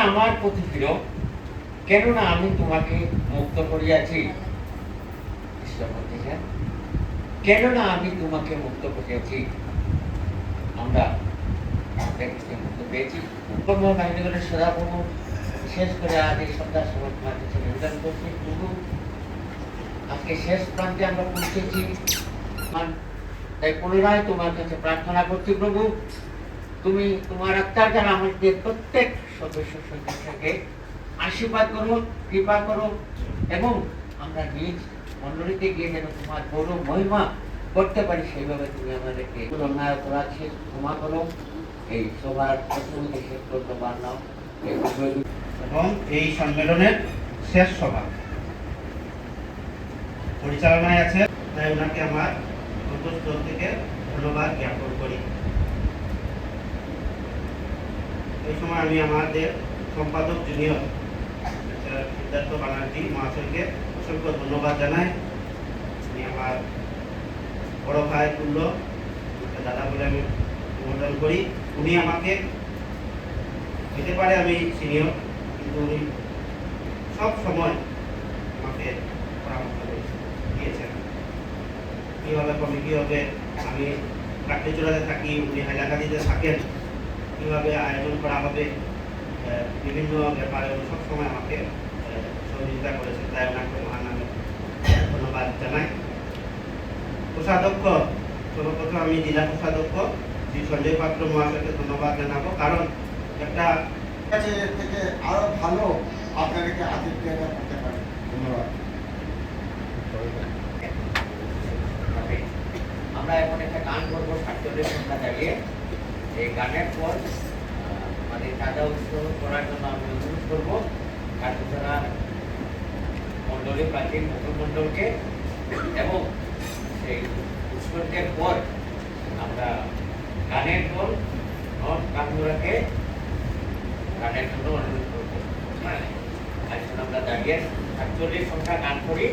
আমার প্রতি ফিরো, কেননা আমি তোমাকে মুক্ত করিয়াছি। ঈশ্বর বলতেছেন, কেননা আমি তোমাকে মুক্ত করিয়াছি। আমরা আপনাকে মুক্ত পেয়েছি। কর্ম বাহিনীগুলো সদাপ্রভু, বিশেষ করে আজ এই সন্ধ্যার সময় তোমার কাছে নিবেদন করছি প্রভু, আজকে শেষ প্রান্তে আমরা পৌঁছেছি। তাই পুনরায় তোমার কাছে প্রার্থনা করছি প্রভু, তুমি তোমার আত্মার দ্বারা আমাদের প্রত্যেক সদস্য সদস্যকে আশীর্বাদ করো, কৃপা করো, এবং আমরা নিজ মণ্ডলীতে গিয়ে যেন তোমার গৌরব মহিমা করতে পারি, সেইভাবে তুমি আমাদেরকে অন্যায় অপরাধ ক্ষমা করো। এই সভার প্রথমে শেষ ধন্যবাদ নাও। এবং এই সম্মেলনের শেষ সভা পরিচালনায় আছে, তাই ওনাকে আমার অন্তঃস্থল থেকে ধন্যবাদ জ্ঞাপন করি। এই সময় আমি আমাদের সম্পাদক জুনিয়র সিদ্ধার্থ ব্যানার্জি মহাশয়কে অসংখ্য ধন্যবাদ জানাই। উনি আমার বড় ভাই তুল্য, দাদা বলে আমি সম্বোধন করি। উনি আমাকে হতে পারে আমি সিনিয়র, কিন্তু উনি সব সময় আমাকে পরামর্শ দিয়েছেন কীভাবে কমিটি হবে। আমি কাটলিচূড়াতে থাকি, উনি হাইলাকান্দিতে থাকেন, কীভাবে আয়োজন করা হবে বিভিন্ন ব্যাপারে উনি সবসময় আমাকে সহযোগিতা করেছেন। তাই ওনাকে মহান আমি ধন্যবাদ জানাই। কোষাধ্যক্ষ, সর্বপ্রথম আমি জেলা কোষাধ্যক্ষ শ্রী সঞ্জয় পাত্র মহাশয়কে ধন্যবাদ জানাবো, কারণ একটা কাছে এর থেকে আরো ভালো আপনাদেরকে আতিথ্যতা করতে পারে। ধন্যবাদ। আমরা এখন একটা গান করবো 47 সংখ্যা দাঁড়িয়ে। এই গানের পর আমাদের চাঁদা উৎসর্গ করার জন্য আমি অনুরোধ করবো কাঠুছড়া মণ্ডলী প্রাচীন মুকুল মণ্ডলকে, এবং সেই উৎসর্গের পর আমরা গানের পর নর্থ কাঠুরাকে গানের জন্য অনুরোধ করবো। এখন আমরা দাঁড়িয়ে 47 সংখ্যা গান করি।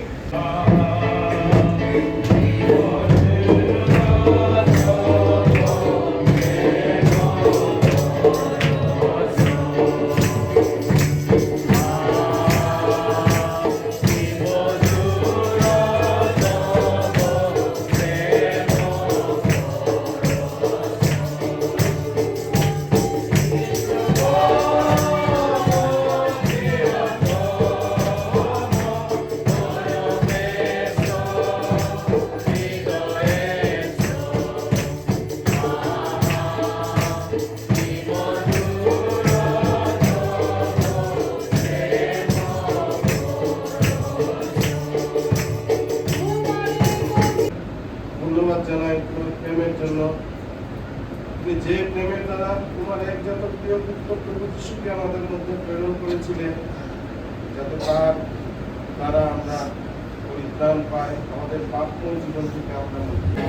ধন্যবাদ জানাই তোমার প্রেমের জন্য। তুমি যে প্রেমের দ্বারা তোমার একজাত প্রিয় পুত্র প্রভু যিশুকে আমাদের মধ্যে প্রেরণ করেছিলে, যাতে তার দ্বারা আমরা পরিত্রাণ পাই, আমাদের পাপময় জীবন থেকে আমরা মুক্তি।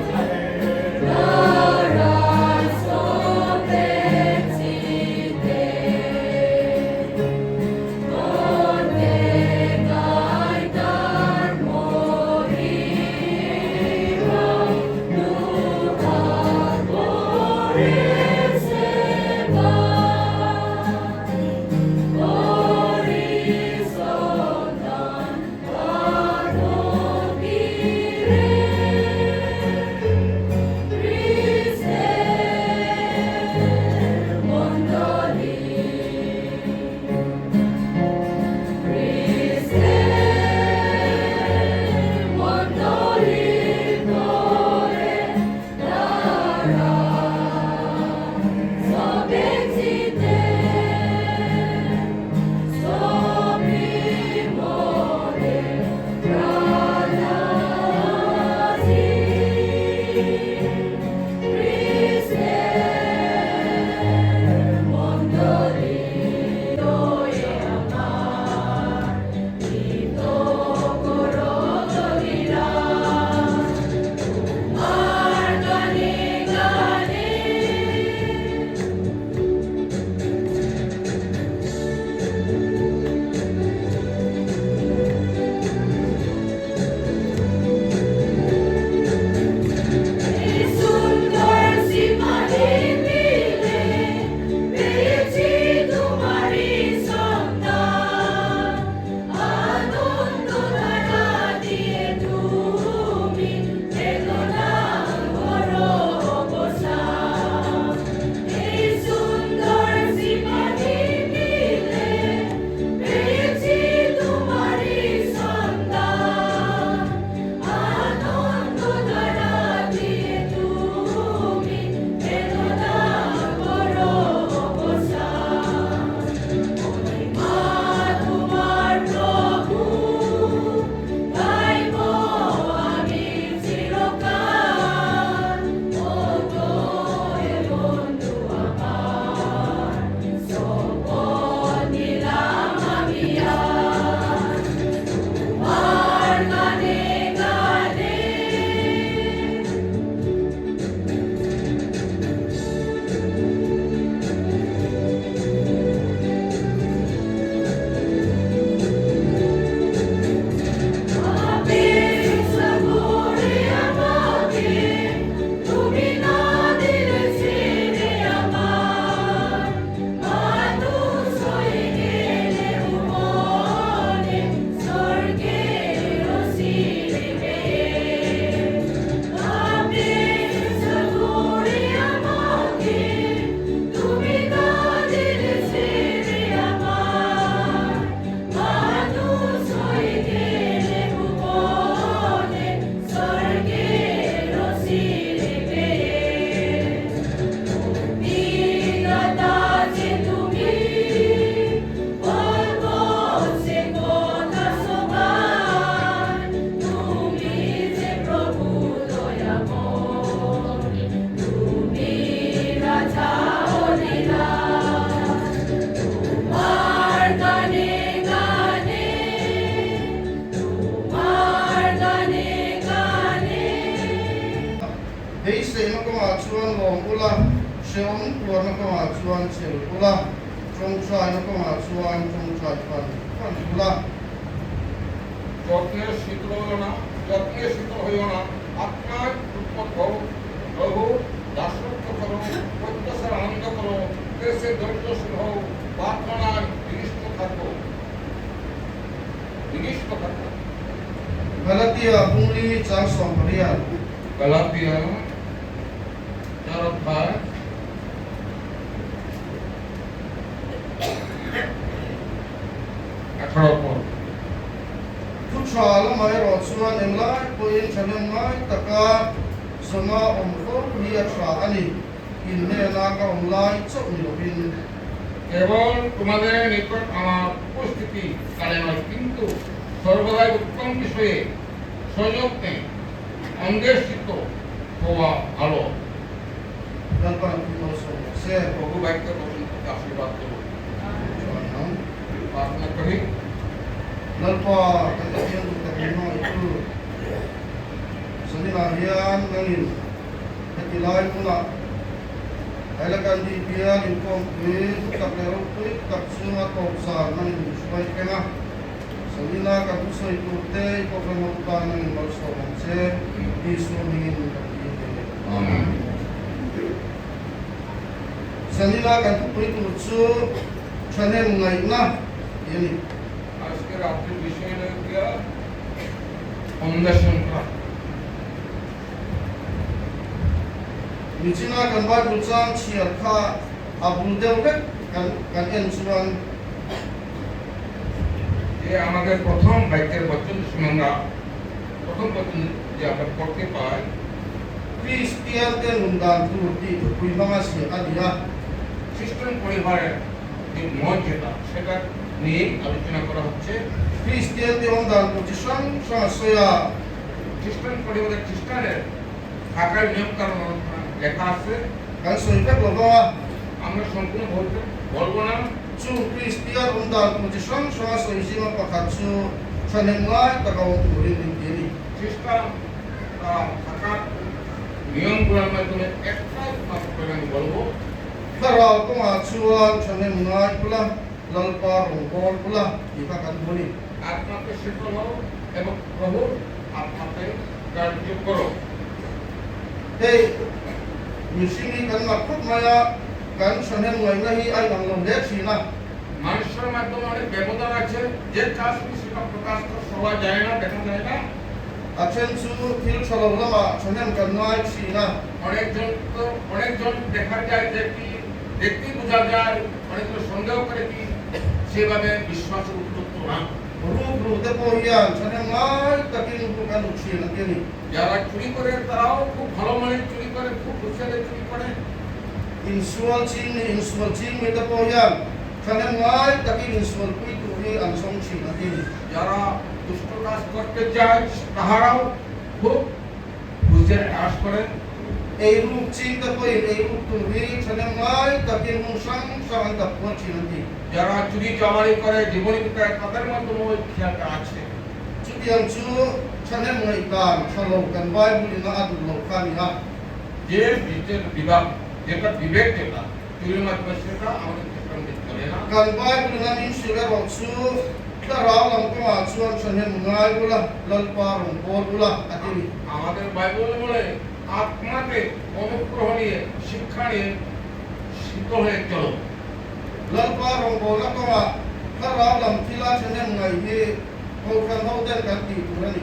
Beiseina kawngah chuan lawm ula, hrehawm tuarna kawngah chuan chhel ula, tawngtaina kawngah chuan tawngtai fan fan ula. যত্নে শীতল হইও না, যত্নে শীতল হইও না, আত্মায় উৎপত হও, প্রভু দাসত্ব করো, প্রত্যাশার আনন্দ করো, ক্লেশে ধৈর্যশীল হও, প্রার্থনায় নিবিষ্ট থাকো, নিবিষ্ট থাকো। Galatia bung li chang 18. Galatia 4 অধ্যায় 18 পদ। Thu tha lamah erawh chuan englai pawhin thahnemngai taka zawma awm fo hi a tha a ni, inhnena ka awm lai chauh ni lovin. কেবল তোমাদের নিকট আমার উপস্থিতি কালে নয়, কিন্তু সর্বদাই উত্তম বিষয়ে সযত্নে অন্বেষিত হওয়া ভালো। Lalpan thu malsawm rawh se. প্রভু বাক্য বচন থেকে আশীর্বাদ করুন। Chuan ang. প্রার্থনা করি। Lalpa kan Pathian duh tak min hmangaihtu zaninah hian nangin heti lai hmunah Hailakandi bial inkhawmpui hlu tak leh ropui tak chunga tawp zan nangin min hruai peng a. Zanina kan thusawi turte i kohhran ho tan nangin malsawm ang che, Isua hmingin kan ti ve. Amen. Zanina kan thupui tur chu thahnem ngaihna tih a ni. আজকে রাত্রির বিষয় হলো গিয়া অন্বেষণ করা। Nichina kan Bible chang chhiar kha a bul deuh vek kan kan en chuan. যে আমাদের প্রথম বাক্যের বচন শুনে আমরা প্রথম বচন যে আমরা পড়তে পাই, Kristian te nun dan tur tih thupui hmanga ziah a ni a. খ্রিস্টান পরিবারের যে মত যেটা সেটা নিয়ে আলোচনা করা হচ্ছে। Kristian te awm dan tur chi hrang hrang a sawi a. খ্রিস্টান পরিবারের খ্রিস্টানের থাকার নিয়ম কানুন লেখা আছে। Kan sawi vek lo vang a. আমরা সম্পূর্ণ বলতে বলবো না। Chung Kristian awm dan tur chi hrang hrang a sawi zinga pakhat chu thahnem ngai taka awm turin min ti a ni. খ্রিস্টান তারা থাকার নিয়মগুলোর মাধ্যমে একটাই মাত্র আমি বলবো। Thlarau kawngah chuan thahnem ngai ula, Lalpa rawngbâwl ula tih kha kan hmu a ni. আত্মাতে শীতল হও এবং প্রভুর আত্মাতে কার্য করো। Hei, mihring hi kan mak khawp mai a, kan thahnem ngaihna hi a inang lo hle thin a. মানুষের মাধ্যমে অনেক ব্যবধান আছে, যে চাষ সেটা প্রকাশ সবাই যায় না, দেখা যায় না। A then chu thil tha lo lamah thahnem kan ngai thin a. অনেকজন তো অনেকজন দেখা যায় যে কি দেখতেই বোঝা যায়, অনেকজন সন্দেহ করে কি সেভাবে বিশ্বাসের উপযুক্ত না। Ruk ru te pawh hian thahnem ngai takin ruk an ru thin a ti a ni. যারা চুরি করে তারাও খুব ভালো মানে চুরি করে, খুব হুঁশিয়ারে চুরি করে। Insual ching ni insual ching mi te pawh hian thahnem ngai takin insual pui tur hi an zawng thin a ti a ni. যারা দুষ্ট কাজ করতে যায় তাহারাও খুব হুঁশিয়ারে কাজ করে। Ei ruk ching te pawhin ei ruk tur hi thahnem ngai takin hmun hrang hrang an dap kual thin an ti. যারা চুরি চামারি করে, জীবনী বিকায়, তাদের মাধ্যমে ওই খেয়ালটা আছে। Chutiang chu thahnem ngaihdan tha lo kan Bible in a a duh loh kha a ni a. যে নিজের বিভাগ যেটা বিবেক যেটা চুরির মাধ্যমে সেটা আমাদের খ্রিস্টানদের চলে না। Kan Bible in a min hrilh erawh chu thlarau lam kawngah chuan thahnem ngai ula, Lalpa rawn bawl ula a ti ni. আমাদের বাইবেল বলে আত্মাতে অনুগ্রহ নিয়ে শিক্ষা নিয়ে শীতল হয়ে চলো। Lalpa rawngbawlna kawngah thlarau lam thila thahnem ngaih hi Kohhran ho ten kan tih tur a ni.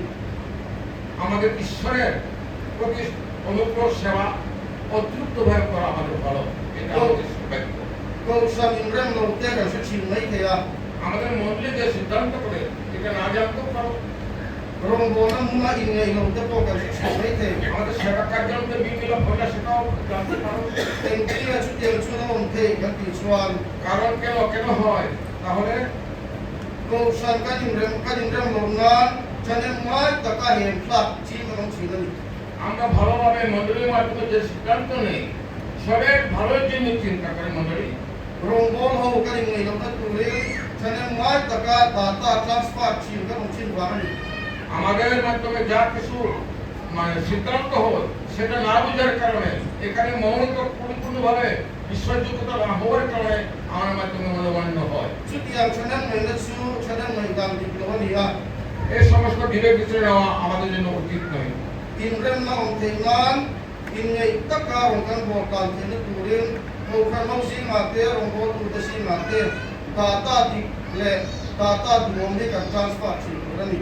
আমাদের ঈশ্বরের প্রতি অনুগ্রহ সেবা অতিরিক্তভাবে করা আমাদের ভালো, এটা আমাদের সৌভাগ্য। Kohhran inrem lo te kan hre thin mai thei a. আমাদের মন্ডলী যে সিদ্ধান্ত করে এটা না জানতেও পারো। Rawngbawlna hmuna inngeih lo te pawh kan hre thin mai thei. আমাদের সেবা কার্যক্রমে মিল হয় না সেটাও জানতে পারো। Engtia chutiang chuan a awm thei kan tih chuan. কারণ কেন কেন হয় তাহলে? Kohhran kan inrem kan inrem lo nan thahnem ngai taka hem thlak ching kan awm thin a ni. আমরা ভালোভাবে মন্ডলীর মাধ্যমে যে সিদ্ধান্ত নেই সবের ভালোর জন্য চিন্তা করে মন্ডলী। Rawngbawl ho kan inngeih lohna turin thahnem ngai taka data transfer thin kan awm thin vang a ni. আমাদের মাধ্যমে যা কিছু মানে সিদ্ধান্ত হয়, সেটা না বোঝার কারণে, এখানে মৌলিক পরিপূর্ণভাবে বিশ্বাসযোগ্যতা না হওয়ার কারণে আমার মাধ্যমে মনোমান্য হয়। Chutiang ṭhahnemngaihna chu ṭhahnemngaih dan dik lo a ni a. এই সমস্ত বিবেক বিচার নেওয়া আমাদের জন্য উচিত নয়। Inremna awm theih nan, inngeih taka rawn kan bawl tan theihna turin Kohhran ho zingah te, rawngbawltute zingah te data dik leh data duhawm hi kan transfer thin tur a ni.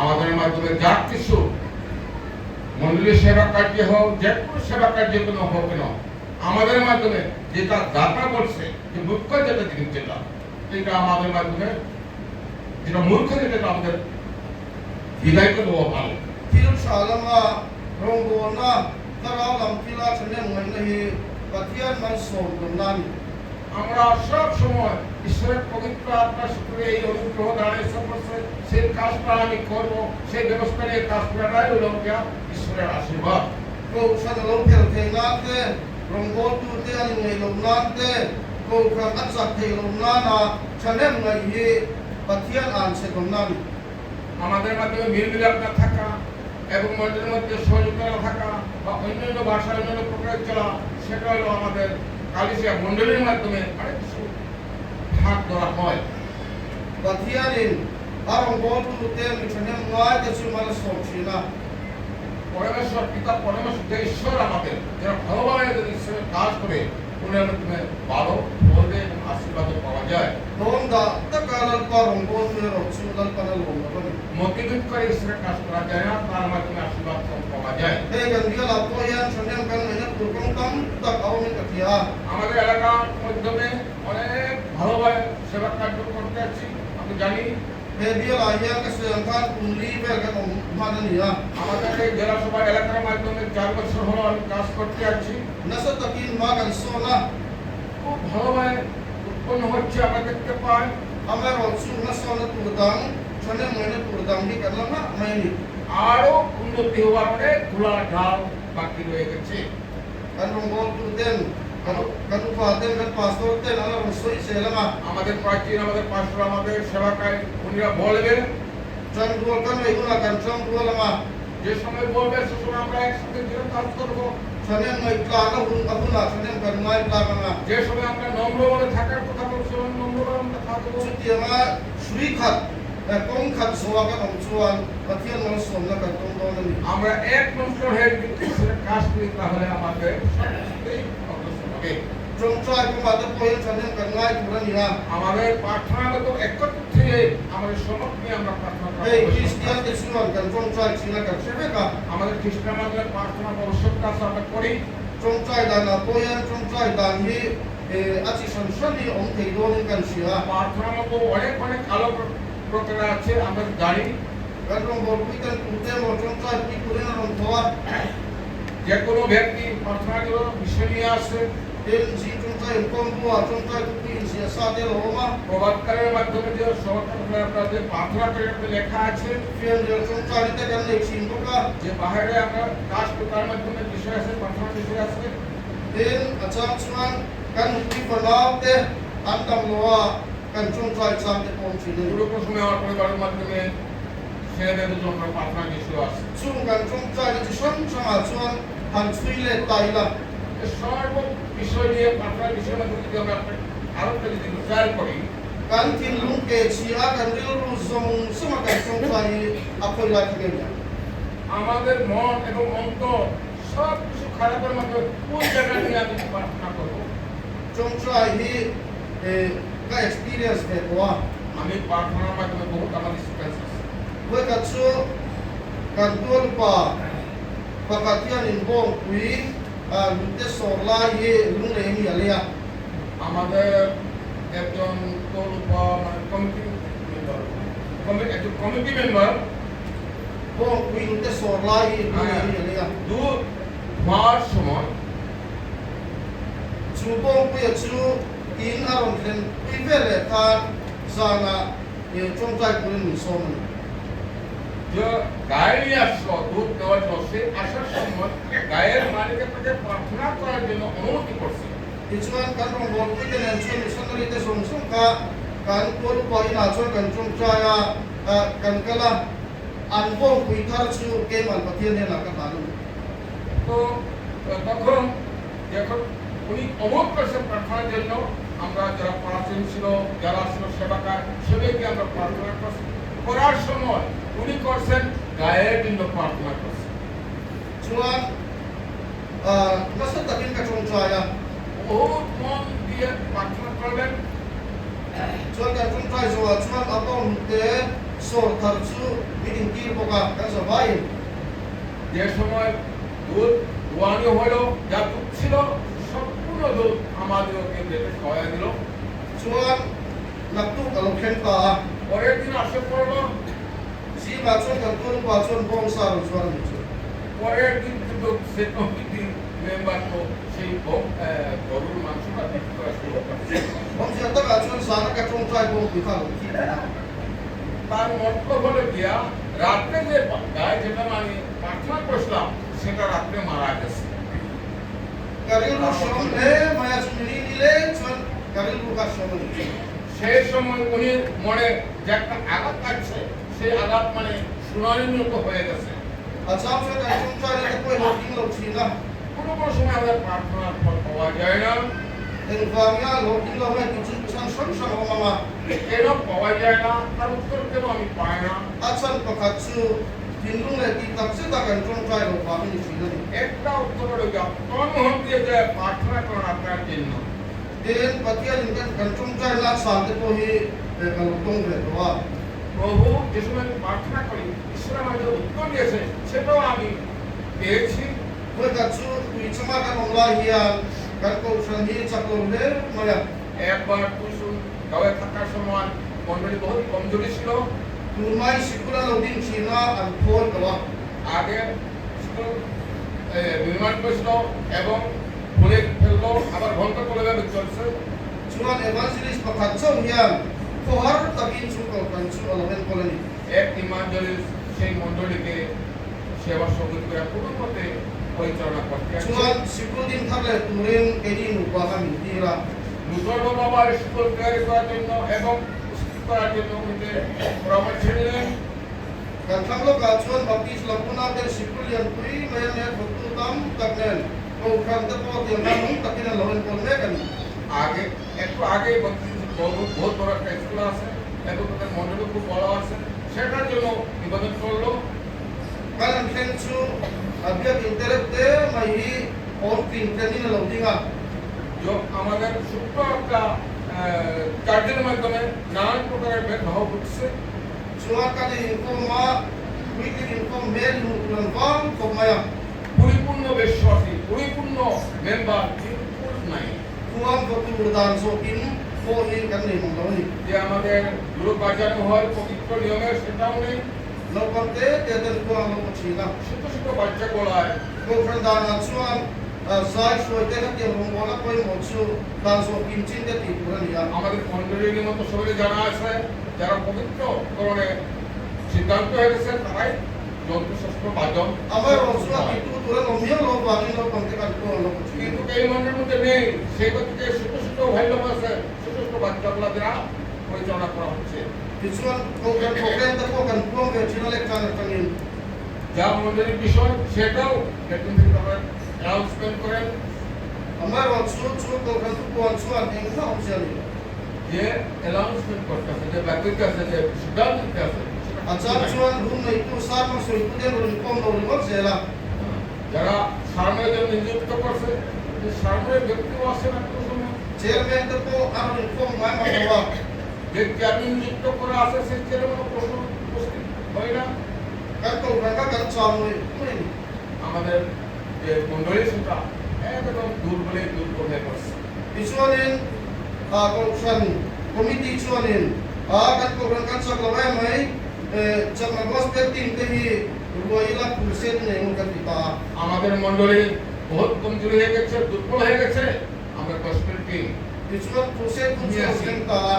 আমাদের মাধ্যমে যা কিছু মন্ডলী সেবা কার্য হোক, যে কোনো সেবা কার্য কোনো হোক কেন, আমাদের মাধ্যমে যেটা দাতা বলছে, যে মুখ্য যেটা জিনিস যেটা, এটা আমাদের মাধ্যমে যেটা মূর্খ যেটা আমাদের বিদায় করে দেওয়া ভালো। Thil tha lama rawngbawlna thlarau lam thila thahnem ngaihna hi Pathian malsawm dawnna a ni. আমরা সব সময় ঈশ্বরের পবিত্র আত্মার সূত্রে এই অনুগ্রহ দানের করছে, সেই কাজটা আমি করব, সেই ব্যবস্থা নিয়ে কাজ করাটাই হলো গিয়া ঈশ্বরের আশীর্বাদ। Kohhran a lo phel theih nan te, rawngbawltute an inngeih loh nan te, kohhran a chak theih loh nana thahnem ngaih hi Pathian an chhe dawnna a ni. আমাদের মাধ্যমে মিল মিলাপ না থাকা এবং মন্ডলীর মধ্যে সহযোগিতা না থাকা বা অন্যান্য ভাষায় অন্যান্য প্রকারের চলা, সেটা হলো আমাদের কালিসিয়া মন্ডলীর মাধ্যমে অনেক কিছু ভাগ ধরা হয়। Pathianin a rawngbawltute mi thahnem ngai te chu mal a sawm thin a. পরমেশ্বর পিতা পরমেশ্বর যে ঈশ্বর আমাদের যারা ভালোভাবে যদি ঈশ্বরের কাজ করে, ওনার মাধ্যমে ভালো ফল দেয় এবং আশীর্বাদও পাওয়া যায়। Dawn dah taka Lalpa rawngbawltu erawh chu Lalpan a lawm lo a ni. মতবিরোধ করে ঈশ্বরের কাজ করা যায় না, তার মাধ্যমে আশীর্বাদ কম পাওয়া যায়। Hei kan bialah pawh hian thahnem kan ngaihna tur kawng tam tak a awmin ka ti a. আমাদের এলাকার মাধ্যমে অনেক ভালোভাবে সেবা কার্য করতে আছি, আমি জানি। He bialah hian ka sawi ang khan kum li vel kan awm hman a ni a. আমাদের এই জেলা সভা এলাকার মাধ্যমে 4 বছর হলো আমি কাজ করতে আছি। Nasa takin hma kan sawn a. খুব ভালোভাবে উৎপন্ন হচ্ছে, আমরা দেখতে পাই। Amaherawhchu hmasawnna tur dang, thahnem ngaihna tur dang hi kan la nghah mai a ni. আরো উন্নতি হওয়ার অনেক খোলা ঢাল বাকি রয়ে গেছে। Kan rawngbawltu ten, kan kan upa ten, kan pastor ten an la rawn sawi zel ang a. আমাদের প্রাচীন, আমাদের পাস্টর, আমাদের সেবাকারী উনিরা বলবেন। Ṭangrual kan ngaih hunah kan ṭangrual ang a. যে সময় বলবে সে সময় আমরা একসাথে যে কাজ করবো। Thahnem ngaih tlan a hun a hunah thahnem kan ngai tlang ang a. যে সময় আমরা নম্র মনে থাকার কথা বলছি, নম্র মনে আমরা থাকবো। Chutianga hrui khat, kawng khat zawha kan awm chuan Pathian malsawmna kan tawng dawn a ni. আমরা এক মন্ত্র হয়ে যদি ঈশ্বরের কাজ করি, তাহলে আমাদের সবকিছুতেই অগ্রসর হবে। Ṭawngṭai kawngah te pawh hian thahnem kan ngai tur a ni a. আমাদের প্রার্থনা মতো একত্রিত হয়ে আমাদের সমর্থ নিয়ে আমরা প্রার্থনা করা Hei আবশ্যক। Kristian te chuan kan ṭawngṭai thin a, kan hre vek a. আমাদের খ্রিস্টান আমাদের প্রার্থনা আবশ্যক আছে, আমরা করি। Ṭawngṭai danah pawh hian ṭawngṭai dan hi a chi hran hran hi a awm thei dawnin kan hria. প্রার্থনা মতো অনেক অনেক আলো প্রকার আছে, আমরা জানি। Kan rawngbawlpui ten tute emaw ṭawngṭai pui turin a rawn thaw a. যে কোনো ব্যক্তি প্রার্থনার জন্য বিষয় নিয়ে আসে। Tin, zing ṭawngṭai inkhawm buah ṭawngṭai thupui inziah sa te a lo awm a. প্রভাতকারের মাধ্যমে যে সরকার আমরা যে প্রার্থনা করে একটা লেখা আছে। Fianrial ṭawngṭai te kan nei ṭhin bawk a. যে বাইরে আমরা কাজ করি তার মাধ্যমে বিষয় আছে, প্রার্থনার বিষয় আছে। Tin, a chang chuan kan nupui fanau te an dam lo a, kan ṭawngṭai chang te pawh awm ṭhin a ni. কোনো কোনো সময় আমার পরিবারের মাধ্যমে ছেলেদের জন্য প্রার্থনার বিষয় আছে। Chung kan ṭawngṭai te chi hrang hrangah chuan han chhui let ta ila. সর্ব বিষয় নিয়ে প্রার্থনার বিষয়ের মাধ্যমে যদি আমরা আরো একটা যদি বিচার করি, Kan thinlung ke chhia kan rilru zawng zawnga kan ṭawngṭai hi a khawi lai thak em? আমাদের মন এবং অন্তর সব কিছু খারাপের মধ্যে কোন জায়গা নিয়ে আমি প্রার্থনা করবো? Ṭawngṭai hi ka experience ve tawh a. আমি প্রার্থনার মাধ্যমে বহুত আমার এক্সপিরিয়েন্স আছে। Vawikhat chu kan tualpa pakhat hian inbawngpui lungte sawr lai hi lunglei a mi a lei a. আমাদের একজন তরুপা মানে কমিটি মেম্বার, একজন committee member Bawngpui lungte sawr lai hi lunglei a mi a lei a. দুধ হওয়ার সময় Chu bawngpuia chu in a rawn thlen pui vel leh khan zanah ṭawngṭai turin min sawm a ni. যে গায়ে নিয়ে আসলো দুধ দেওয়ার জন্য, সে আসার সময় গায়ের মালিকের কাছে প্রার্থনা করার জন্য অনুমতি করছে। Tichuan kan rawngbawlpui te nen chuan missionary te zawng zawng kha kan tual upa inah chuan kan ṭawngṭai a, kan kal a. An bawngpui thar chu keiman Pathian hnenah ka hlan a ni. তো তখন যখন উনি অমুক করছে প্রার্থনার জন্য, আমরা যারা প্রাচীন ছিল, যারা ছিল সেবাকার, সবাইকে আমরা প্রার্থনা করছি। করার সময় উনি করছেন গায়ের জন্য প্রার্থনা করছেন। Chuan nasa takin ka ṭawngṭai a. বহুত মন দিয়ে প্রার্থনা করলেন। Chuan kan ṭawngṭai zawhah chuan a bawnghnute sawr thar chu min intir bawk a, kan zavaiin. যে সময় দুধ দোয়ানো হলো, যা দুধ ছিল সম্পূর্ণ দুধ আমাদেরকে বেটে খাওয়াই দিল। Chuan naktuk a lo thleng ta a. পরের দিন আসে পড়লো। Zingah chuan kan tualpa chuan bawngsa rawn zuar a nih chu. পরের দিন কিন্তু সে কমিটির মেম্বার তো সেই গরুর মাংসটা বিক্রি করা শুরু করছে। Awmzia takah chuan zana ka ṭawngṭai bawngpui kha a lo thi ta a. তার মতলব হলো গিয়া রাত্রে যে গায়ে যেটা আমি প্রার্থনা করছিলাম সেটা রাত্রে মারা গেছে। Ka rilru hreawm hle mai a, chumi ni nileng chuan ka rilru kha hreawm a ni. সেই সময় উনি মনে যে একটা আঘাত লাগছে, সেই আঘাত মানে শুনানির মতো হয়ে গেছে। A chang chuan kan ṭawngṭai na te pawh i hlawhtling lo ṭhin a. কোনো কোনো সময় আমাদের প্রার্থনার ফল পাওয়া যায় না। Engvanga hlawhtling lo nge tih chu chhan hrang hrang a awm ang a. কেন পাওয়া যায় না, তার উত্তর কেন আমি পাই না? A chhan pakhat chu thinlung leh tih tak zeta kan ṭawngṭai loh vang a ni ṭhin a ni. একটা উত্তর হলো তন্মোহন দিয়ে যায় প্রার্থনা করেন আপনার জন্য। Tin, Pathianin kan kan ṭawngṭai na chhan te pawh hi ka lo tawng ve tawh a. প্রভু যে সময় আমি প্রার্থনা করি, ঈশ্বর আমাকে উত্তর দিয়েছে, সেটাও আমি পেয়েছি। Vawikhat chu Tuichama kan awm lai hian kan kohhran hi chak lo hle mai a. একবার টুসুন গাঁয়ে থাকার সময় মন্ডলী বহুত কমজোরি ছিল। Tunlai sikul a lo ding thin a, an phawi tawh a. আগে স্কুল নির্মাণ করেছিল এবং খুলে ফেললো, আবার বন্ধ করে যাবে চলছে। Chuan Evangelist pakhat chauh hian khawhar takin chu kohhran chu a lo enkawl a ni. এক ইমানজলিস সেই মন্ডলীকে সেবা সহযোগিতা কোনো মতে পরিচালনা করতে আসছে। Chuan sikul din thar leh turin keini nupa kha min tir a. নূতন বাবার স্কুল তৈরি করার জন্য এবং স্কুল করার জন্য উনি পরামর্শ নিলেন। Kan thlang lawkah chuan Baptist lam unauten sikul lian pui mai a nia thawktu tam tak nen kohhran te pawh tiang khan nung takin an lo enkawl mek a ni. আগে একটু আগে বহুত বড় একটা স্কুল আছে এবং তাদের মন্ডলী খুব বড় আছে, সেটার জন্য নিবেদন করলো। Kan han thleng chu a biakin te reuh te mai hi awm tling tlenin a lo ding a. আমাদের ছোট্ট একটা চার্জের মাধ্যমে নানান প্রকারের ভেদভাব হচ্ছে। Chuan kan inkhawm a, puitling inkhawm hmel hmuh tur an vang khawp mai a. পরিপূর্ণ বিশ্বাসী, পরিপূর্ণ মেম্বার কিন্তু নাই। Khuang vaw tur dan zawkin pawh hi kan nei mang lo a ni. যে আমাদের গ্রুপ বাজানো হয় পবিত্র নিয়মের, সেটাও নেই। Naupang te te ten khuang an lo vaw thin a. ছোট ছোট বাচ্চা গোলায়। Kohhran danah chuan zai hruai te hetiang rawngbawlna pawimawh chu dan zawh kim chin te tih tur a ni a. আমাদের মন্ডলীর মতো সবাই জানা আছে, যারা পবিত্র করণে সিদ্ধান্ত হয়ে গেছে তারাই যন্ত্রশস্ত্র বাদন। Amaherawh chu a tihtu tur an awm miau lo vangin naupang te kan khuang an lo vaw thin a. কিন্তু এই মন্ডলীর মধ্যে নেই, সেই থেকে ছোট ছোট ভাইলোক আছে, ছোট ছোট বাচ্চাগুলা দ্বারা পরিচালনা করা হচ্ছে। Tichuan Kohhran program te pawh kan puang ve thin a lecture atangin. যা মন্ডলীর বিষয় সেটাও বেতন থেকে তারা অ্যানাউন্সমেন্ট করেন। Amaherawh chu chu Kohhran thupuan chuan engmah awmzia a ni lo. যে অ্যানাউন্সমেন্ট করতেছে, যে ব্যক্তিতে আছে, যে সিদ্ধান্ত নিতে আছে, A chang chuan hun neitu sermon sawitu te rawn inkhawm lo ringawt zel a. যারা সারমের জন্য নিযুক্ত করছে, যে সারমের ব্যক্তিও আসে না কোনো সময়। Chairman te pawh a rawn inkhawm ngai mang lo a. যে চেয়ারম্যান নিযুক্ত করা আছে সেই চেয়ারম্যানও প্রশ্ন উপস্থিত হয় না। Kan kohhran kha kan chau nuih nuih a ni. আমাদের যে মন্ডলী সেটা একদম দুর্বলে দুর্বল হয়ে পড়ছে। Tichuanin kohhran committee chuanin kan kohhran kan chak lo em mai, chakma gospel team te hi ruai ila crusade nei ngun kan ti ta a. আমাদের মন্ডলী বহুত কমজোরি হয়ে গেছে, দুর্বল হয়ে গেছে। আমরা gospel team Tichuan crusade hun chu a thleng ta a.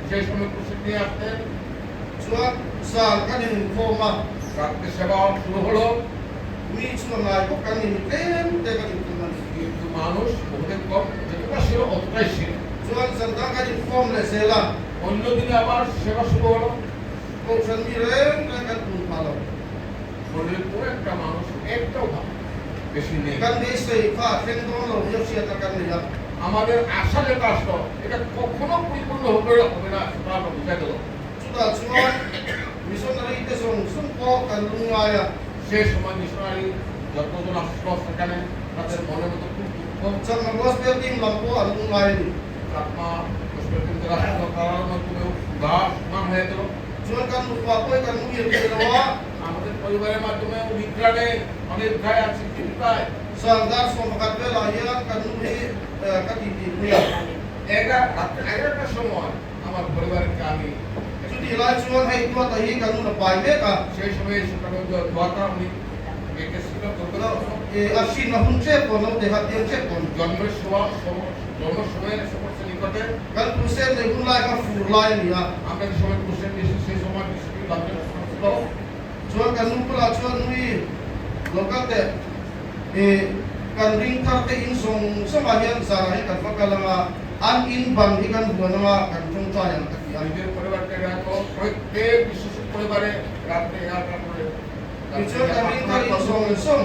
সেই সময় ক্রুসেড নিয়ে আসতেন। Chuan zan kan inkhawm a. রাত্রে সেবা শুরু হলো। Mi chu a ngai bawk kan ni, mi tlem te kan inkhawm a ni. কিন্তু মানুষ বহুতের কম, যতটা ছিল অতটাই ছিল। Chuan zan dang kan inkhawm leh zel a. অন্য দিনে আবার সেবা শুরু হলো। Kohhran mi reng reng kan tun phah lo. শরীরে কোনো একটা মানুষ একটাও না বেশি নেই। Kan beisei kha a thleng dawn lo nia hriatna kan nei a. আমাদের আশা যেটা আসলো এটা কখনো পরিপূর্ণ হবে হবে না, সেটা আমরা বুঝা গেল। Chutah chuan missionary te zawng zawng pawh kan lungngai a. সে সময় মিশনারি যতজন আসলো সেখানে তাদের মনের মধ্যে খুব দুঃখ। Chakma Gospel team lam pawh an lungngai a ni. Chakma Gospel team যারা আসলো তার মাধ্যমে উদাস মান হয়ে গেল। Chuan kan nupa pawh kan muhil thei lo a. আমাদের পরিবারের মাধ্যমে নিদ্রা নেই, অনিদ্রায় আছি, চিন্তায়। Zan dar 11 velah hian kan nu hi ka ti ti pui a. রাত্রে 11টার সময় আমার পরিবারকে আমি Chutih lai chuan hei tuata hi kan nu a pai mek a. সেই সময় সেখানে দোয়াটা উনি গেছিল। A hrin a hun tep pawn lo teha tiang tep pawn. জন্মের সময় জন্মের সময় এসে পড়ছে নিকটে। Kan crusade nei hun lai kha fur lai a ni a. আমরা যে সময় ক্রুসেড দিয়েছি সেই সময় বৃষ্টি বাদল ছিল। Chuan kan nu bulah chuan nui lo kal teh ih kan ring thar te in zawng zawngah hian zanah hian kan va kal ang a, an in ban hi kan buan ang a, kan tawngtai ang ka ti a. নিজের পরিবারকে রাখো, প্রত্যেক বিশেষ পরিবারে রাত্রে 11টা করে Tichuan kan ring thar in zawng zawng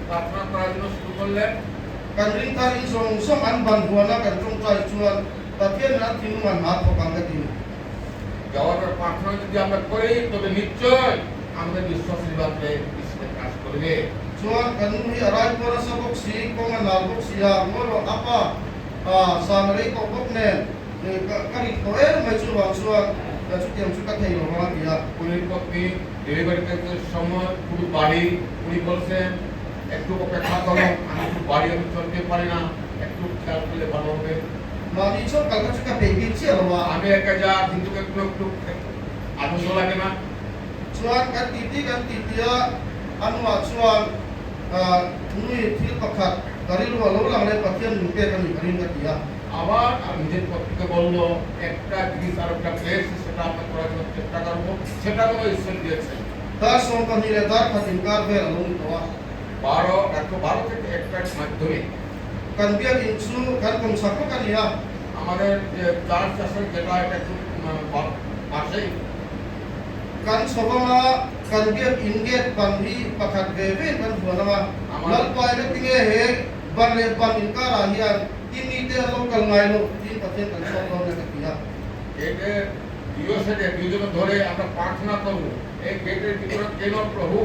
প্রার্থনা করার জন্য শুরু করলেন। Kan ring thar in zawng zawng an ban buan a kan tawngtai chuan Pathian in an thinlung an ha thawk ang ka ti. যাওয়ার পর প্রার্থনা যদি আমরা করি তবে নিশ্চয় আমাদের বিশ্বাসের ব্যাপারে ঈশ্বরের কাজ করবে। Chuan kan nu hi a rai pawh nasa bawk si, kawng a nal bawk si a, ngawi rawh a pa zan a rei tawh bawk nen ka rit tawh em mai chu vang chuan ka chutiang chu ka thei lo vang a ti a. উনি পত্নী ডেলিভারি সময় খুবই বাড়ি, উনি বলছেন একটু অপেক্ষা করো, আমি একটু বাড়ি, আমি চলতে পারি না, একটু খেয়াল করলে ভালো হবে। Mahni chuan kal kha chu ka peih bik chiah lo a. আমি একা যা কিন্তু একটু একটু আনন্দ লাগে না। Chuan kan titi kan titi a, a hnuah chuan nui thil pakhat ka rilru a lo lang leh Pathian min pek a nih ka ring ka ti a. আবার নিজের পত্নীকে বললো একটা জিনিস আর একটা প্লেস সেটা আমরা করার জন্য চেষ্টা করবো, সেটা কোনো ঈশ্বর দিয়েছে। Dar 12 leh dar khat inkar vel a lo ni tawh a. 12 রাত্র 12 থেকে 1টার মাধ্যমে Kan biakinn chu kan kawmchhak vek a ni a. আমাদের যে চার্চ আছে যেটা এটা একটু পাশেই। Kan chho anga kan biakinn gate ban hi pakhat ve ve in kan vuan anga. Lalpai na tinge he ban leh ban inkarah hian i mite an lo kal ngai lo tiin Pathian kan chhuak dawn a ka ti a. গেটের দুই সাইডে দুজনে ধরে আমরা প্রার্থনা করবো, এই গেটের ভিতরে কেন প্রভু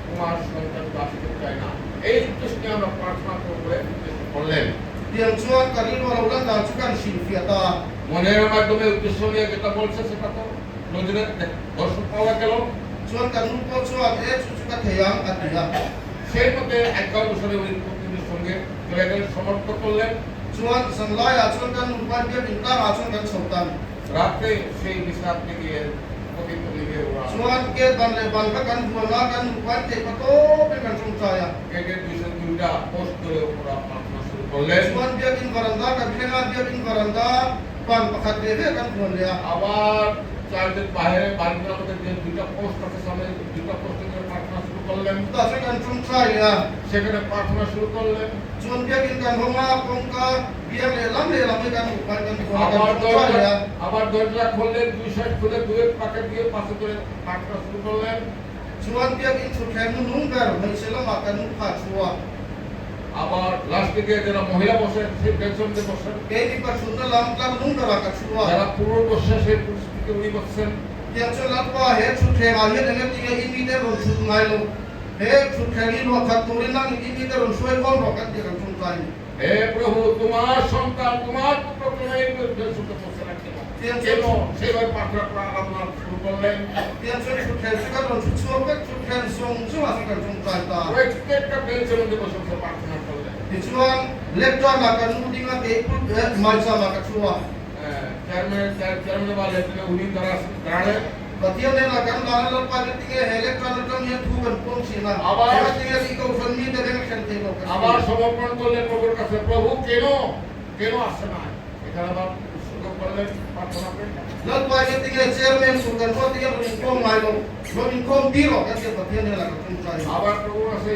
তোমার সন্তান আসতে চায় না, এই উদ্দেশ্যে আমরা প্রার্থনা করবো বলে উদ্দেশ্য করলেন। Tiang chuan ka rilru a lo lan dan chu kan hrilhfiah ta a. মনের মাধ্যমে উদ্দেশ্য নিয়ে যেটা বলছে সেটা তো নজরে দর্শন পাওয়া গেল। Chuan kan nu pawh chuan e chu chu ka thei ang a ti a. সেই মধ্যে এক অনুসারে উনি পত্নীর সঙ্গে চলে গেলেন, সমর্থ করলেন। Chuan zan laiah chuan kan nupa biak inkarah chuan kan chho tan. রাত্রে সেই নিশাতে গিয়ে পতি পত্নী গিয়ে ওরা Chuan gate ban leh ban kha kan vuan a, kan nupa in theih pa tawpin kan tawngtai a. গেটের দুইশো দুইটা পোস্ট ধরে ওরা প্রার্থনা শুরু করলেন। Chuan biakin varanda kan thleng a, biakin varanda ban pakhat ve ve kan vuan leh a. আবার চার্চের বাইরে বারান্দার মধ্যে যে দুইটা পোস্ট আছে সামনে দুইটা পোস্ট ধরে প্রার্থনা শুরু করলেন। Chutah chuan kan tawngtai leh a. সেখানে প্রার্থনা শুরু করলেন। Chuan biakin kan hawng a, kawngka biak lehlam lehlam hi kan nupa in kan vuan a, kan আবার tawngtai দরজা leh a. আবার দরজা খুললেন, দুই সাইড খুলে দুয়ের পাকে দিয়ে পাশে ধরে প্রার্থনা শুরু করলেন। Chuan biakin thutthleng nu nung ber hmeichhe lamah kan nu kha thu a. আবার লাস্টে গিয়ে যারা মহিলা বসেন সেই বেঞ্চে বসেন, Kei mipa thutna lam tlar nung berah ka thu a. যারা পুরুষ বসে সেই পুরুষ থেকে উনি বসছেন। Tiang chuan Lalpa he thutthlengah hian eng emaw i mite rawn thut ngai lo, he thutthleng hi luah khat turin nang i mite rawn hruai khawm rawh kan tih kan tawngtai ni. হে প্রভু তোমার সন্তান তোমার পুত্র কেন এই বেঞ্চে বসে না কেন কেন সেইভাবে প্রার্থনা করা আরাধনা শুরু করলেন। Tiang chuan thutthleng chu kan rawn thu chhuak vek, thutthleng zawng zawngah chuan kan tawngtai ta. প্রত্যেকটা বেঞ্চের মধ্যে বসে বসে প্রার্থনা করলেন। Tichuan lectern-ah kan nu ding a kei pul maicham-ah ka thu a. Chairman chairman বা লেফটেন্যান্ট উনি তারা দাঁড়ালেন। Pathian hnenah kan dan a Lalpa na tinge he lectern atang hian thu kan pawng thin a. আবার Heng tinge ri ko hran mite reng a thlen thei lo kan আবার ti. সমর্পণ করলেন প্রভুর কাছে, প্রভু কেন কেন আসে না, এখানে আবার উৎসর্গ করলেন প্রার্থনাকে। Lalpa na tinge chairman chu kan ruat tinge rawn inkhawm ngai lo, rawn inkhawm tir rawh kan ti a Pathian hnenah kan tawngtai. আবার প্রভুর কাছে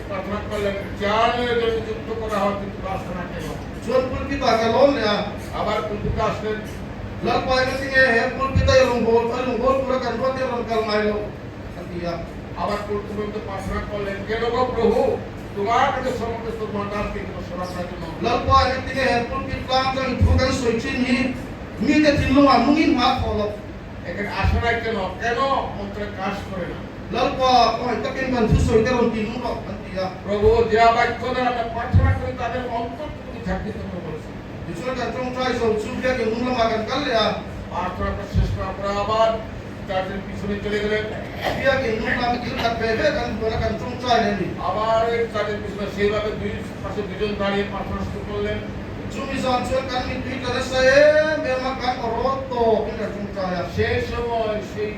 প্রার্থনা করলেন, চেয়ারম্যানের জন্য নিযুক্ত করা হয় কিন্তু আসে না কেন। Chuan pulpit-ah ka lawn leh a. আবার pulpit-এ আসলেন। Lalpa na tinge he pulpit-a i rawn bawl, a rawn bawl tura kan ruat tinge rawn kal ngai lo. ti a. আবার পূর্বন্ত প্রার্থনা করলেন, কেন গো প্রভু, তোমার কাছে সমস্ত তোমার দাসকে সেবা করার জন্য। Lalpa, engati nge he pulpit tlang atangin thu kan sawi thin hi mite thinlungah nungin hma thawh loh. এখানে আসে নাই কেন, কেন অন্তরে কাজ করে না? Lalpa, khawngaih takin kan thu sawi te rawn ti nung rawh, an ti a. প্রভু, যে বাক্য দ্বারা আমরা প্রার্থনা করি তাদের অন্তর তুমি জাগৃত করে বলছি। Tichuan kan tawngtai zo chu biakin hnung lamah kan kal leh a. প্রার্থনাটা শেষ করার পরে আবার চার্চের পিছনে চলে গেলেন। Biakin hnung lam kil khat ve ve kan huan a, kan tawngtai leh a ni. আবার ওই চার্চের পিছনে সেইভাবে দুই পাশে দুজন দাঁড়িয়ে প্রার্থনা শুরু করলেন। Chumi zan chuan kan mittui tla nasa em em a, kan aw rawt tawkin kan tawngtai a. সেই সময় সেই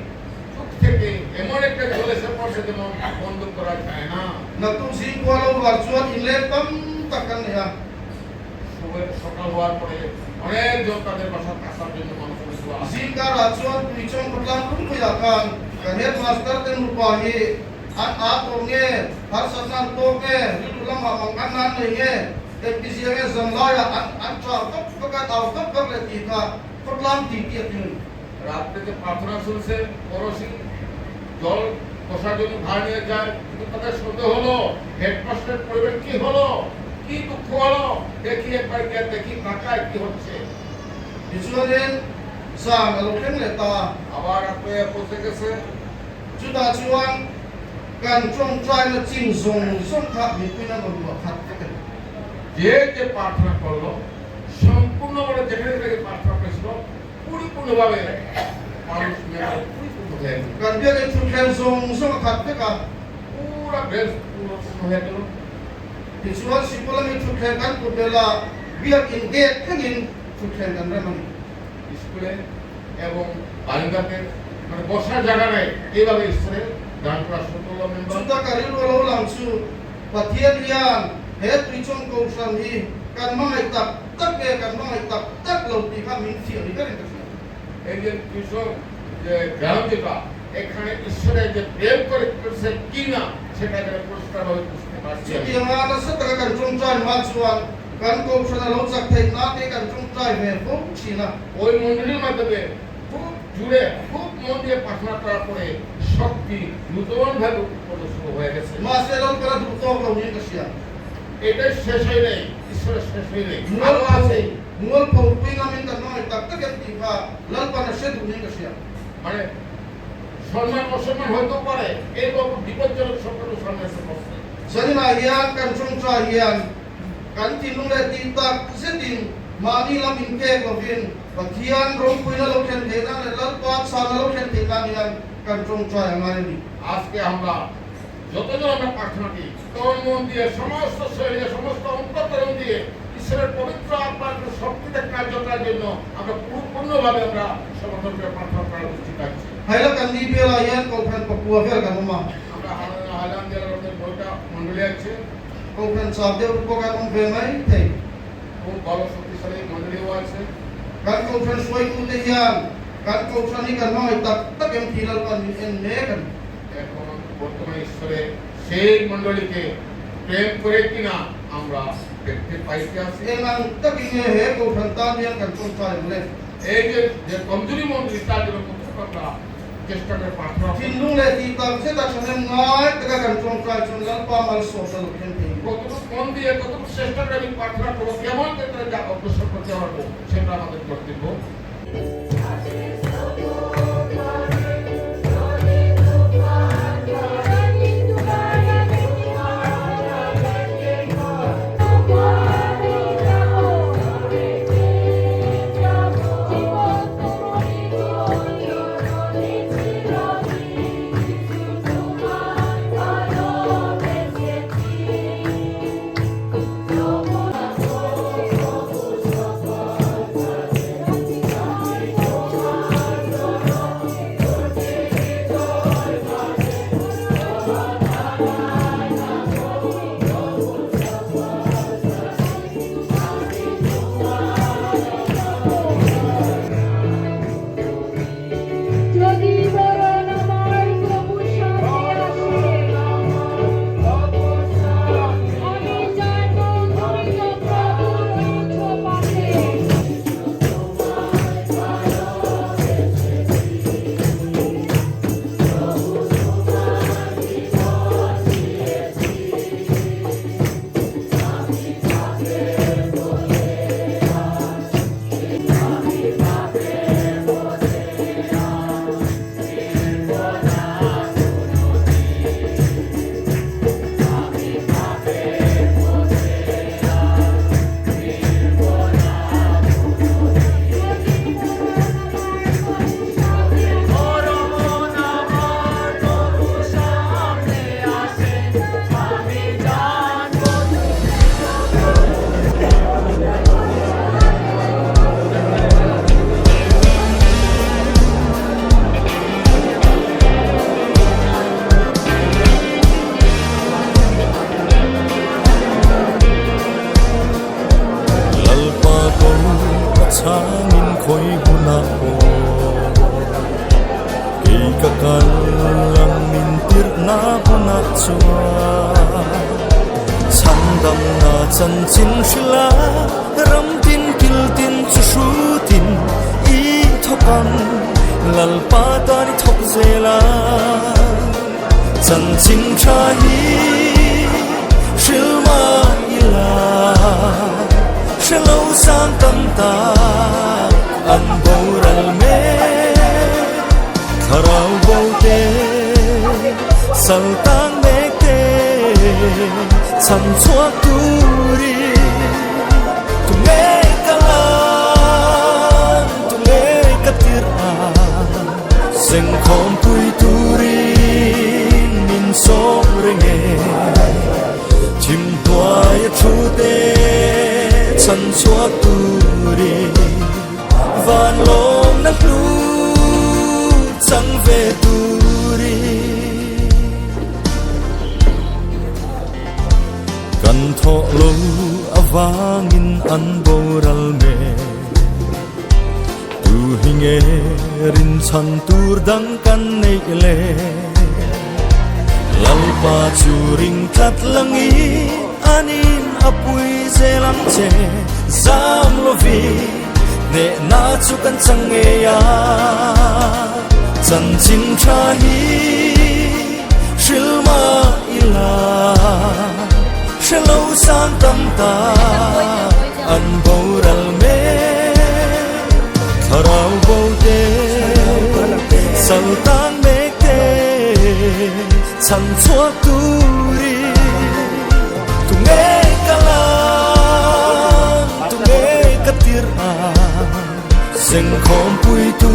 চোখ থেকে এমন একটা জল এসে পড়ছে যেমন বন্ধ করা যায় না। Naktuk zing khua lo var chuan inleng tam tak kan nei a. সকাল হওয়ার পরে অনেকজন তাদের বাসা আসার জন্য মানুষ Zing karah chuan Tuichawng khawtlang lungpuiah khan kan headmaster te nupa hi an a tawh nge, harsatna an tawk nge, rilru lamah mang an nan nei nge, engtizia nge zan laiah an an chau vak vak a, an au vak vak leh tih kha khawtlang tih tih a ti ni. রাত্রে যে প্রার্থনা শুনছে, পরশি জল বসার জন্য ভাড়া নিয়ে যায়, কিন্তু তাদের সন্দেহ হলো হেডমাস্টারের পরিবার কি হলো, কি দুঃখ হলো, দেখি একবার গিয়ে দেখি তাকায় কি হচ্ছে। Tichuanin zan a lo thleng leh ta. আবার রাত্রে পৌঁছে গেছে। Chutah chuan kan tawngtaina chin zawng zawng kha mipuiin an rawn luah khat vek a ni. যে যে প্রার্থনা করলো সম্পূর্ণভাবে, যেখানে থেকে প্রার্থনা করেছিল পরিপূর্ণভাবে মানুষ পরিপূর্ণ হয়ে গেল। Kan biakin thutthleng zawng zawng a khat vek a. পুরো বেশ পূর্ণ হয়ে গেল। Tichuan sikul ami thutthleng kan put bela biakin gate thlengin thutthleng kan rem a ni. স্কুলে এবং বারান্দাতে মানে বসার জায়গা নেই, এইভাবে ঈশ্বরের গান করা শুরু করলো member. Chuta ka rilru a lo lang chu Pathian hian he Tuichawng Kohhran hi kan hmangaih tak tak nge kan hmangaih tak tak lo tih kha min fiah ni berin ka hria. এই যে কৃষক যে গ্রাম যেটা, এখানে ঈশ্বরের যে প্রেম করে করছে কি না সেটা এখানে পরিষ্কারভাবে বুঝতে পারছি। Chutianga nasa taka kan tawngtai hma chuan kan Kohhran a lo chak theih nan te kan tawngtai ve fo thin a. ওই মন্ডলীর মাধ্যমে খুব জুড়ে খুব মন দিয়ে প্রার্থনা করার পরে শক্তি নূতন ভাবে উৎপন্ন শুরু হয়ে গেছে। Mahse Lalpa la duh tawk lo niin ka hria. এটাই শেষ হয় নাই, ঈশ্বরের শেষ হয় নাই, আরো আছে। Mualpho pui ngamin kan hmangaih tak tak em tih kha Lalpa'n a hre duh niin ka hria. মানে সম্মান অসম্মান হতেও পারে, এরকম বিপজ্জনক সংকট সামনে এসে পড়ছে। Zaninah hian kan tawngtai hian kan thinlung leh tih tak zetin mahni lam inpek lovin Pathian ropuina lo thlen theih nan leh Lalpa chhana lo thlen theih nan hian kan tawngtai a ngai a ni. আজকে আমরা যতজন আমরা প্রার্থনা করি তন মন দিয়ে, সমস্ত শরীরে, সমস্ত অন্তঃকরণ দিয়ে ঈশ্বরের পবিত্র আত্মার শক্তিতে কার্য করার জন্য আমরা পূর্ণভাবে আমরা সমর্থন করে প্রার্থনা করার উচিত আছে। Hailakandi bialah hian Kohhran pakua vel kan awm a. আমরা হাইল্যান্ড জেলার আমাদের বইটা মন্ডলী আছে। Kohhran chak deuh pawh kan awm ve mai thei. খুব ভালো শক্তিশালী মন্ডলীও আছে। Kan Kohhran hruaitute hian kan Kohhran hi kan hmangaih tak tak em tih Lalpan min en mek a ni. এখন বর্তমানে ঈশ্বরের সেই মন্ডলীকে প্রেম করে কিনা আমরা দেখতে পাইতে আছি। Eng ang takin nge he Kohhran tan hian kan tawngtai ang le. এই যে যে কমজোরি মন্ডলী তার জন্য কতটুকু আমরা চেষ্টা করে প্রার্থনা করি। Thinlung leh tih tak zet a thahnem ngai taka kan tawngtai chuan Lalpa malsawmna lo thleng thei. কতটুকু মন দিয়ে কতটুকু চেষ্টা করে আমি প্রার্থনা করবো, কেমন করে যা অগ্রসর করতে পারবো সেটা আমাদের কর্তব্য। Harsatna hmunah chuan chhandamna chanchin hrila ram tin kil tin chu hrutin i thawk ang, Lalpa tan i thawk zel a. Chanchin tha hi hril mah ila, hre lo sang tam tak an boral mek. Thlarau bo te, sal tang mek te, chhan chhuak turin tunge ka lang, tunge ka tirh ang. Zengkhawmpui turin min sawm reng e, thim hnuaia thu te chhan chhuak turin van lawmna hlu chang ve turin. Kan thawh lo avangin an boral mek. Tu hi nge rinchhan tur dang kan neih le? Lalpa chu ring tlat langi anin a pui zel ang che. Zam lovi hnehna chu kan chang ngei a. Chanchin tha hi hril mah ila, hre lo sang tam ta an boral mek. Thlarau bo te, sal tan mek te, chhan chhuak turin tunge ka lang, tunge ka tirh ang, zengkhawmpui tu.